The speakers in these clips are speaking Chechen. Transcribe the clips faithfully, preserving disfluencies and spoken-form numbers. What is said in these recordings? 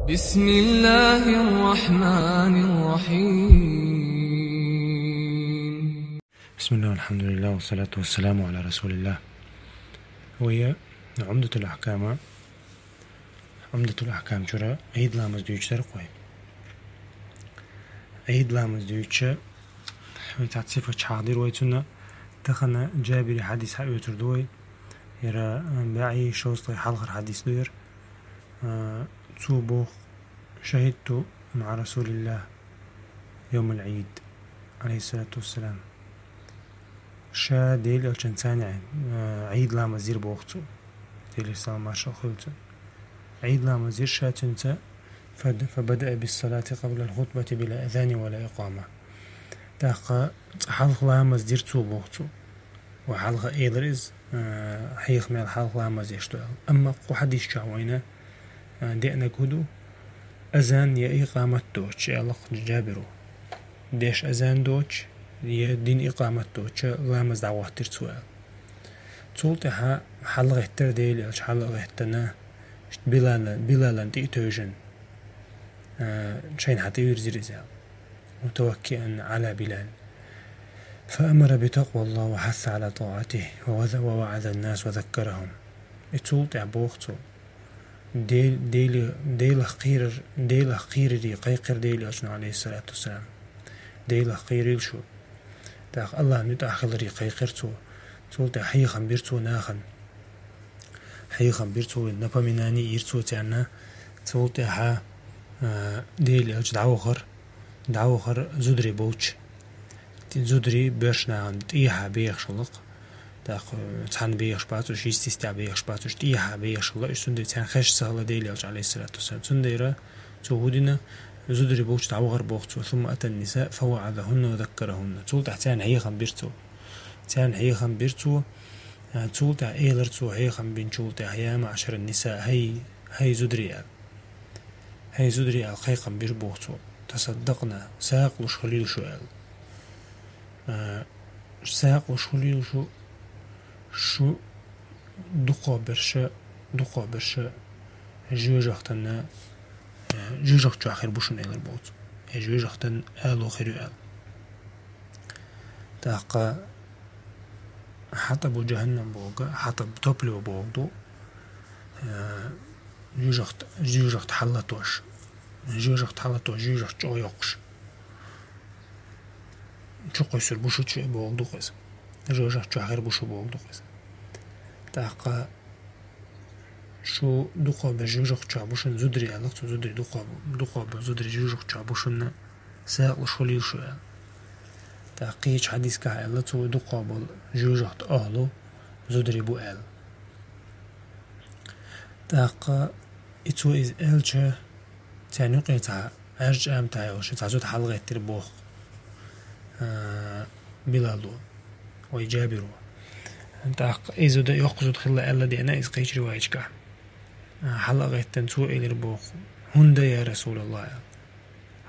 بسم الله الرحمن الرحيم. بسم الله والحمد لله والصلاة والسلام على رسول الله. Вай Умдатул Ахкама, Умдатул Ахкам чура Ӏид ламаз дуьйцуш дар-кх вай. Ӏид ламаз дуьйцуш вай цхьацца сифат хьахадир вай цунна, тахан Джабира хьадис хьаоьцур ду вай. Яра, а, бӀаьи шовзткъеи хьалхара хьадис ду яра. А, цо боху: «شهدت مع رسول الله يوم العيد عليه الصلاة والسلام». Ша Делан Элчанца цхьаьна, а, Ӏид ламаз дира боху цо. Делера салам-маршалла хуьлда цунна. Ӏид ламаз дира ша цуьнца, фад-, فبدأ بالصلاة قبل الخطبة بلا أذان ولا إقامة. ТӀаккха цкъа хьалха ламаз дира цо боху цо. Ва хьалха элира иза, а, хьеха мел хьалха ламаз деш ду аьлла. Амма кху хьадис чохь вайна, а, деанарг хӀун ду? Азан я икъамат доцуш, аьлла-кх Джабира. Деш азан доцуш, я дина икъамат доцуш ламаз дӀахӀоттийра цо аьлла. Цул тӀаьхьа хьалагӀеттара Делан Элча, хьалагӀеттина, Билала-, Билалан тӀе а тевжина, а, шайна хьан тӀе вирзира иза аьлла. متوكئا على بلال. فأمر بتقوى الله وحث على طاعته ووعظ، ووعظ الناس وذكرهم. И цул тӀаьхьа боху цо: Дел-, Дели-, Делах кхерар-, Делах кхерарий кхайкхира Делан Элчано, Ӏалайхиссалату вассалам. Делах кхерийла шу. ТӀаккха Аллахьан муьтӀахь хиларий кхайкхира цо. Цул тӀаьхьа хьехам бира цо нахана. Хьехам бира цо, напоминание йира цо царна. Цул тӀаьхьа, а, Делан Элча дӀавахара, дӀавахара зударий болчу. Ти-, зударий боьрша нахана тӀехьа бехаш хилла-кх. ТӀаккха цхьаьна бехаш бац уьш, йистехь бехаш бац уьш, тӀехьа бехаш хилла уьш, цундела царна хезаш ца хилла Делан Элча, Ӏалайхиссалату вассалам. Цундела цо хӀун дина, зударий болчу дӀавахара боху цо: ثم أتى النساء فوعظهن وذكرهن. Цул тӀаьхьа царна хьехам бира цо. Царна хьехам бира цо, а, цул тӀаьхьа элира цо хьехам бинчул тӀаьхьа: يا معشر النساء, хӀай, хӀай зударий аьлла. ХӀай зударий аьлла, кхайкхам бира боху цо. تصدقن, сагӀа луш хуьлийла шу аьлла. А, сагӀа луш хуьлийла шу, шу дукхахберш, дукхахберш жоьжахатана, а, жоьжахати чохь хир бу шуна элира боху цо. Э, жоьжахатан ало хир ю аьлла. ТӀаккха хьатӀабу джаханнам боху, хьатӀаб топливо боху ду. Э, жоьжахати, жоьжахати хьалатош. Жоьжахати хьалатош, жоьжахати чӀогӀа йоккхуш. Чукхуьссур бу шу чу боху ду-кх иза. Жоьжахати чохь хир бу шу боху ду-кх иза. ТӀаккха шу дукхахберш жоьжахати чохь бу шуна зударий аьлла-кх цо, зударий дукхахбо-, дукхахболу зударий жоьжахати чохь бу шуна, сагӀа луш хуьлийла шу аьлла. ТӀаккха кхечу хьадисехь аьлла цо, дукхахболу жоьжахати охьалу зударий бу аьлла. ТӀаккха и цо иза аьлча, царна юкъе цхьа Ӏаьржа чӀамтахь йолуш цхьа зуда хьалагӀеттира боху, а, Билало, вай Джабиро. ТӀаккха и зуда йоккха зуда хилла аьлла деана иза кхечу риваяташкахь. А, хьалагӀеттина цо элира боху: «ХӀунда, я Расулаллах?»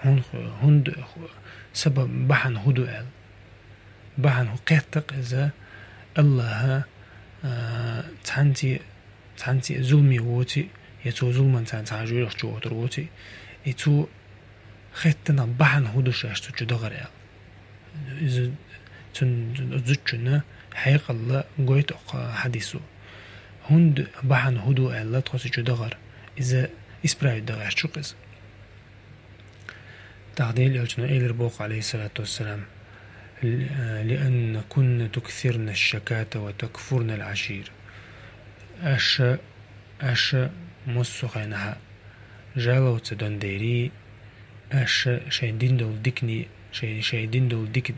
аьлла. «ХӀун-, хӀунда, сабаб бахьана хӀун ду?» аьлла. Бахьана хӀун кхетта-кх иза, Аллаха, а, цхьаьнци, цхьаьнци зуламе воци, я цо зулманца цхьа жоьжахати чу вохуьйтур воци, и цо хеттина бахьана хӀун ду шаьш цу чу дахар аьлла. Иза цун зудчунна хьекъалла гойту оккха хьадисо. ХӀунда бахьана хӀун ду аьлла тхо цу чу дахар, иза исправить дан гӀерташ ю-кх иза. ТӀаккха Делан Элчано элира боху, Ӏалайхиссалату вассалам: «لأنكن تكثرن الشكاة وتكفرن العشير». Аша, аша массо а хенахь жалоба ца дон дерий, аша шайн дина долу дикани, шайн, шайн дина долу дика,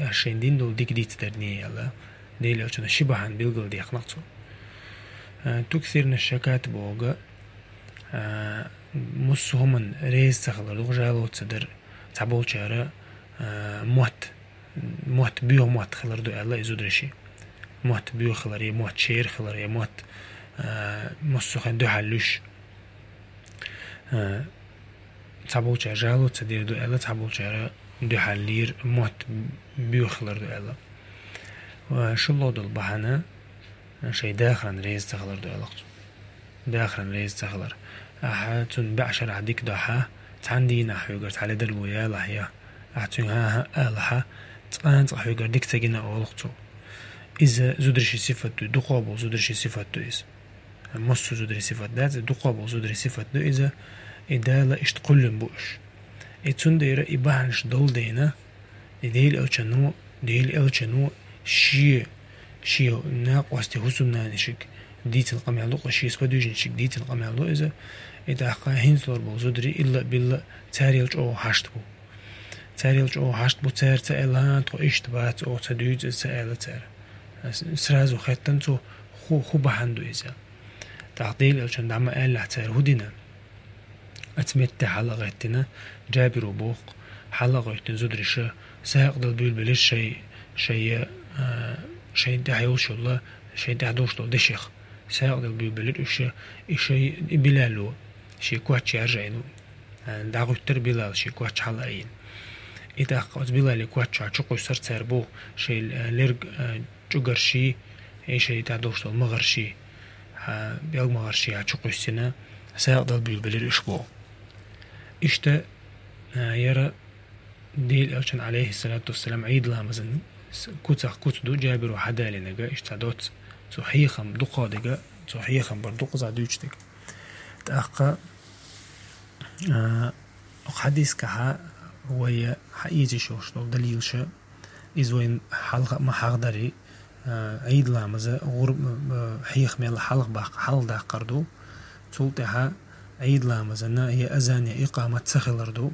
аша шайн дина долу дика дицдарний аьлла. Делан Элчано ши бахьана билгалдаьккхина-кх цо. А, تكثرن الشكاة боху, а, массо а хӀуманна реза ца хилар ду, жалоба ца дар, цхьаболчара, а, мотт, мотт боьха мотт хилар ду аьлла и зударши. Мотт боьха хилар, я мотт шера хилар, я мотт, а, массо а хенахь дуьхьал луьйш. А, цхьаболчара жалоба ца дер ду аьлла, цхьаболчара дуьхьал лийр мотт боьха хилар ду аьлла. Ва шолгӀа долу бахьана шайн дахаран реза ца хилар ду аьлла-кх цо. Дахаран реза ца хилар. Ахьа цунна баьӀ шарахь дика дохьа, цхьан дийнахь хьоьгара цхьа ледарло ялахь я, ахьа цуьнга хӀан-хӀа алахьа, цкъа-цкъа хьоьгара дика ца гина олу-кх цо. Иза зударийн сифат ду, дукха болу зударийн сифат ду иза. Массо а зударийн сифат дац, и дукха болу зударийн сифат ду иза, и Дала иштта кхоьллина бу уьш. И цундела и бахьанаш долу дела, и Делан элчано, Делан элчано шен, шен накъостий хӀусамнанашка дийцина къамел ду-кх, шен сподвижникашка дийцина къамел ду иза. И тӀаккха хӀинца лур болу зударий илла а билла а царел чӀогӀа хьашт бу. Царел чӀогӀа хьашт бу, цара ца аьлла, тхо иштта бац, оха ца дуьйцу иза ца аьлла цара. С-, сразу хеттина цо хӀу, хӀу бахьана ду иза. ТӀаккха Делан элчано дӀа ма аьллехь цара хӀу дина. Оцу метте хьала а гӀеттина, Джабиро боху, хьала а гӀоьттина зудариша, сагӀа дала буьйлабелира шай, шай, а, шайна тӀехь йолуш йолу, шайна тӀехь долуш долу дешех. СагӀа дала буьйлабелира уьш, и шай, и Билало, шен коч яржийна. А, дӀагӀуьттура Билал шен коч хьала а йина. И тӀаккха оцу Билалан коч чохь чукхуьссура цара боху, шайн, а, лерг, а, чӀугарший, и шайн тӀехь долуш долу магӀарший, а, белгмагӀарший а чукхуьссина, сагӀа дала буьйлабелира уьш боху. Иштта, а, яра Делан элчан, алейхиссалату вассалам, Ӏийд ламазан с-, куцах куц ду Джабиро хьадалинарг, иштта цхьа доцца, цо хьехам дукха дерг, цо хьехам бар дукха зӀе дуьйцу дерг. ТӀаккха, а, хьадискахьа вай хьаэца йиш йолуш долу далилша, иза вайн хьалха а ма хьахдарий, а, Ӏийд ламаза гӀур-, а, хьехамел хьалха баккха-, хьалха даккхар ду. Цул тӀаьхьа Ӏийд ламазана я азан, я икъамат ца хилар ду.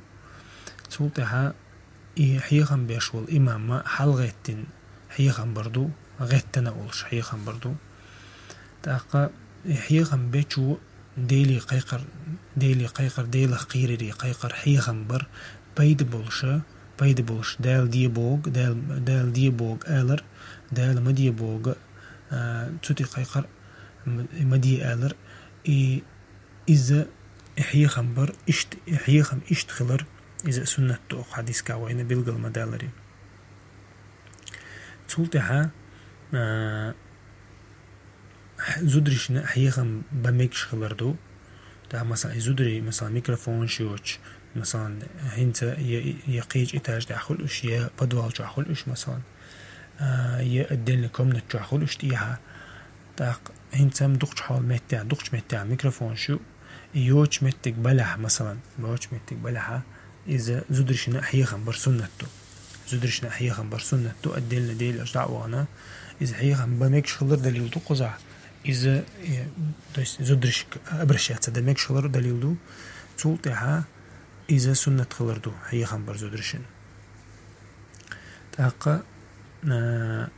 Цул тӀаьхьа и хьехам беш волу имамма хьалагӀеттина хьехам бар ду, гӀеттина а волуш хьехам бар ду. ТӀаккха и хьехам бечо Деле кхайкхар, Деле кхайкхар, Делах кхераре кхайкхар хьехам бар, пайда болуша, пайда болуш, Дала де боху, Дала, Дала де боху алар, Дала ма де боху, а, цу тӀе кхайкхар, м-, ма де алар, и иза хьехам бар, иштта, хьехам иштта хилар, иза суннат ду, оха хьадискахь вайна билгал ма даларе. Цул тӀаьхьа, а, хь-, зударшна хьехам бан мегаш хилар ду. ТӀаккха, масалан, и зударий, масалан, микрофонаш йоцуш, масалан, хӀинца я, я кхечу этаж тӀехь хуьлу уьш, я подвал чохь хуьлу уьш, масалан, а, я отдельный комната чохь хуьлу уьш тӀехьа. ТӀаккха хӀинца-м дукхачу хьолан меттехь, дукхачу меттехь микрофонаш ю, и йоцуш меттиг балехь, масалан, йоцуш меттиг балехьа, иза зударшна хьехам бар суннат ду. Зударшна хьехам бар суннат ду, отдельно Делан элча дӀа а вахана, иза хьехам бан мегаш хилар далил ду кхузахь. Иза, э, то есть зударшка обращаться дан мегаш хилар далил ду. Цул тӀаьхьа иза суннат хилар ду, хьехам бар зударшна. ТӀаккха, а,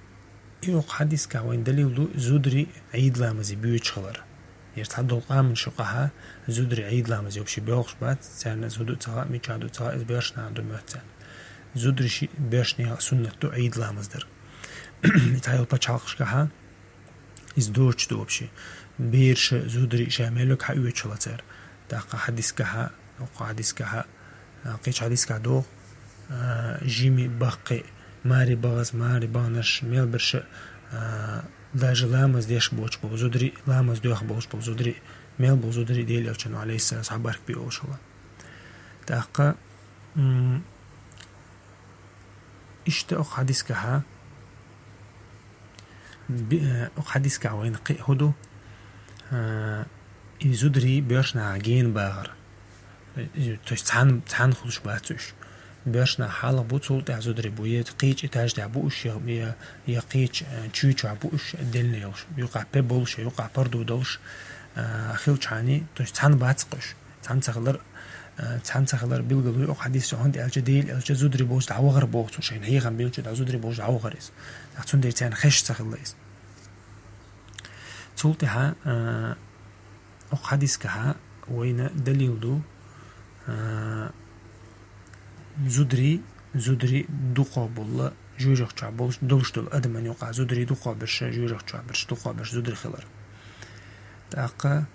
и оха хьадискахь вайн далил ду зударий Ӏийд ламазе боьдуш хилар. Яра цхьадолу къаманаш юкъахьа зударий Ӏийд ламазе вообще боьлхуш бац, царна иза хӀу ду ца хаьа, мичахь ду ца хаьа, иза боьршнахьа ду моьтту царна. Зударий ши-, боьршнех суннат ду Ӏийд ламаз дар. Цхьайолу пачхьалкхашкахьа иза доцуш ду вообще. Бераша, зударий ша мел йолу хьаоьцуш хилла цара. ТӀаккха хьадискахьа, оха хьадискахьа, а, кхечу хьадискахь догӀу, а, жима, баккхий, маре бахаза, маре баханарш, мел берш, а, даже ламаз деш боцуш болу зударий, ламаз доьхна болуш болу зударий, мел болу зударий Делан элчано, алейхиссалам, схьабарг бе олуш хилла. ТӀаккха, м, иштта оха хьадискахьа, би-, э, оха хьадискахь вайна кхин хӀу ду, э, и зударий боьршнахьа гена бахар. Э, то есть цхьаьна, цхьаьна хуьлуш бац уьш. Боьршнахьа хьалха бу, цул тӀаьхьа зударий бу, я кхечу этаж тӀехь бу уьш, я, я, я кхечу, э, чуьйчохь бу уьш, отдельно йолуш. Юкъахь пе болуш, юкъахь пардо долуш, э, хилчхьана, то есть цхьаьна бац-кх уьш. Цхьаьна ца хилар, э, цхьаьна ца хилар билгало ю оха хьадис чохь, хӀунда аьлча Делан элча зударий болчу дӀавахара боху цо шайна, хьехам белча дӀа зударий болчу дӀавахара иза. Цундела царна хезаш ца хилла иза. Цул тӀаьхьа, э, оха хьадискахьа вайна далил ду, э, зударий, зударий дукха болла жоьжахати чохь болуш, долуш долу адаман юкъахь зударий дукха берш жоьжахати чохь берш, дукха берш зударий хилар. ТӀаккха,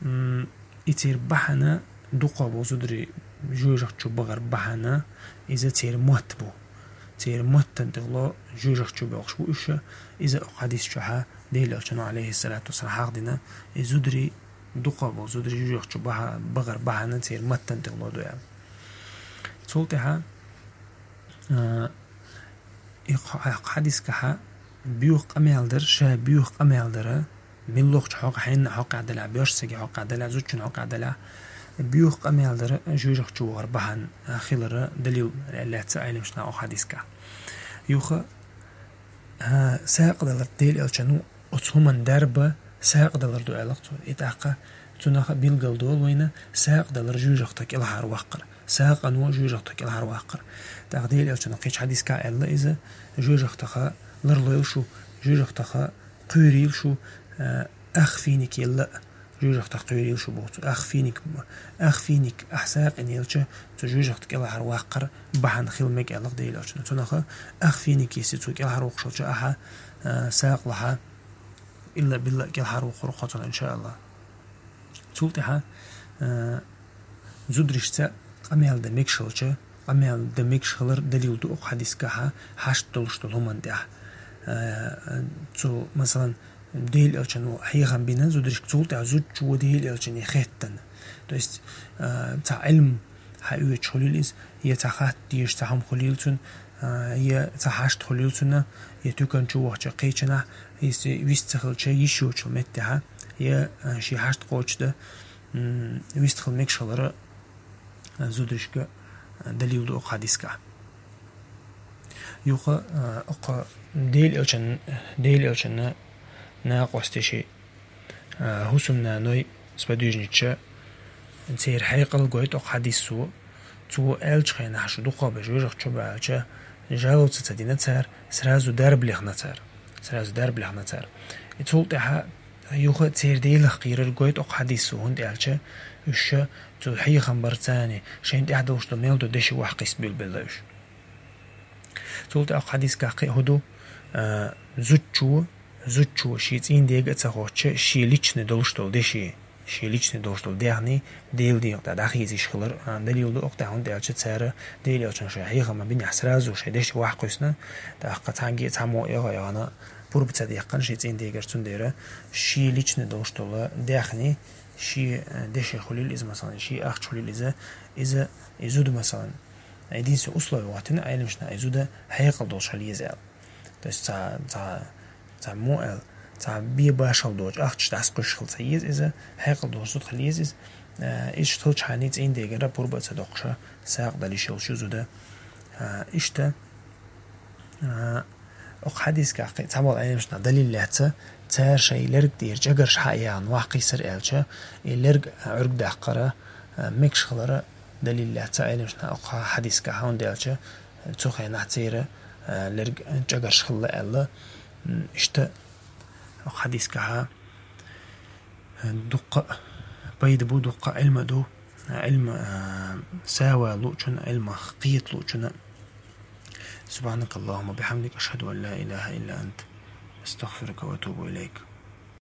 м, и церан бахьана, дукха болу зударий жоьжахати чу бахар бахьана, иза церан мотт бу. Церан маттана тӀехула жоьжахати чу боьлхуш бу уьш, иза оха хьадис чохьа Делан элчано, алейхиссалату вассалам, хьахдина, и зударий дукха бо зударий жожагӀате чу бахьа-, бахар бахьан церан маттана тӀехула ду аьлла. Цул тӀаьхьа, а, и хьа-, хьа-, хьадисгахьа боьха къамаьл дар, ша боьха къамаьл дар, миллахчун хьокъехь, хьенан хьокъехь далахь, боьрша сага хьокъехь далахь, зудчун хьокъехь далахь, боьха къамаьл дар жожагӀате чу вахар бахьан хилара далил лаьцна Ӏеламнаха укх хьадисгахь. Юха, а, сагӀа далар, Делан Элчано оцу хӀуманна дарба сагӀа далар ду аьлла цо. И тӀаккха цунах билгал долу вайна сагӀа далар жожагӀатах кӀелхьарваккхар. СагӀано жожагӀатах кӀелхьарваккхар. ТӀаккха Делан Элчано кхечу хьадисгахь аьлла иза, жожагӀатах ларлойла шу, жожагӀатах кхуьйрийла шу, а, ах финик елла, жожагӀатах кхуьйрийла шу боху цо. Ах финик, ах финик ахь сагӀина елча, цу жожагӀатах кӀелхьарваккхар бахьана хила мега аьлла Делан Элчано. Цунах ах финик йисте цо кӀелхьарвоккхуш волча ахьа, а, сагӀа лахь, илла-билла кӀелхьарвоккхур кху цунах, иншааллахӀ. Цул тӀаьхьа, а, зударшца къамел дан мегаш хилча, къамел дан мегаш хилар далил ду укх хьадисгахьа хьашт долуш долу хӀуманна тӀехь. А, цу, масалан, Делан Элчано хьехам бина зударшка, цул тӀаьхьа зудчо Делан Элчане хеттана. То есть, а, цхьа Ӏилма хьаоьцуш хуьлийла иза, я цхьа хатта дезаш цхьа хӀума хуьлийла цунна, а, я цхьа хьашт хуьлийла цунна, я туькан чу вахча кхечанахь, если вист ца хилча йиш йоцучу меттехьа, я, а, шен хьашт кхочушдан, м, вист хила мегаш хилара, а, зударшка, а, далил ду укх хьадисгахь. Юха, а, укх Делан Элчан, Делан Элчанна накъостий ши, а, хӀусамнаной, сподвижнича, церан хьекъал гойту укх хьадисо. Цо аьллачу хенахь шу дукхахберш жожагӀате чу баьлча, жалоба ца дина цара, сразу дарба лехна цара. Сразу дарба лехна цара. И цул тӀаьхьа юха церан Делах кхерар гойту укх хьадисо, хӀунда аьлча уьш ша цу хьехам барца, шайна тӀехь долуш долу мел долу деши охьакхиста буьйлабелла уьш. Цул тӀаьхьа хьадисгахь кхин а хӀун ду, а, зудчо, зудчо шен цӀийнан дега а ца хоттуш, шен личный долуш долу деши, шен личный долуш долу даьхни Делан дегӀан тӀехь дӀахийзаш хилар, а, далил ду укх тӀехь, хӀунда аьлча цара Делан Элчано шайн хьехам бинехь сразу шайн деши охьакхуьссина, тӀаккха цхьаьнгге а цхьаммо а эгӀа-эгӀана пурба ца дехкина шен цӀийнан дегара, цундела шен личный долуш долу даьхни, шен, а, деши хуьлийла иза, масалан, шен ахча хуьлийла иза, иза, и зуда, масалан, единственное условие хӀоттийна Ӏеламнаха, и зуда хьекъал долуш хила еза аьлла. То есть цхьа, цхьа, цхьаммо аьлла, цхьа бен башхалла доцу ахчаш дӀасакхуьссуш хила ца еза иза, хьекъал долуш зуда хила еза иза. Э, иштта хилчхьана цӀийнан дегара пурба а ца доккхуш, сагӀа дала йиш йолуш ю зуда. Э, иштта, э, укх хьадисгахь кхин а цхьаболу Ӏеламнаха далил лаьцна, цара шайн лерг тӀера чӀагарш хьа а яьхна охьакхиссар аьлча, и лерг Ӏуьрг даккхара, э, мегаш хилара далил лаьцна Ӏеламнаха укх хьадисгахь, хӀунда аьлча цу хенахь церан, а, лерг чӀагарш хилла аьлла. М, иштта хьадисгахьа, а, дуккха а пайда бу, дуккха а Ӏилма ду, а, Ӏилма, а, савал луучун, Ӏилма кхета луучун. سبحانك اللهم وبحمدك، أشهد أن لا إله إلا أنت، أستغفرك وأتوب إليك.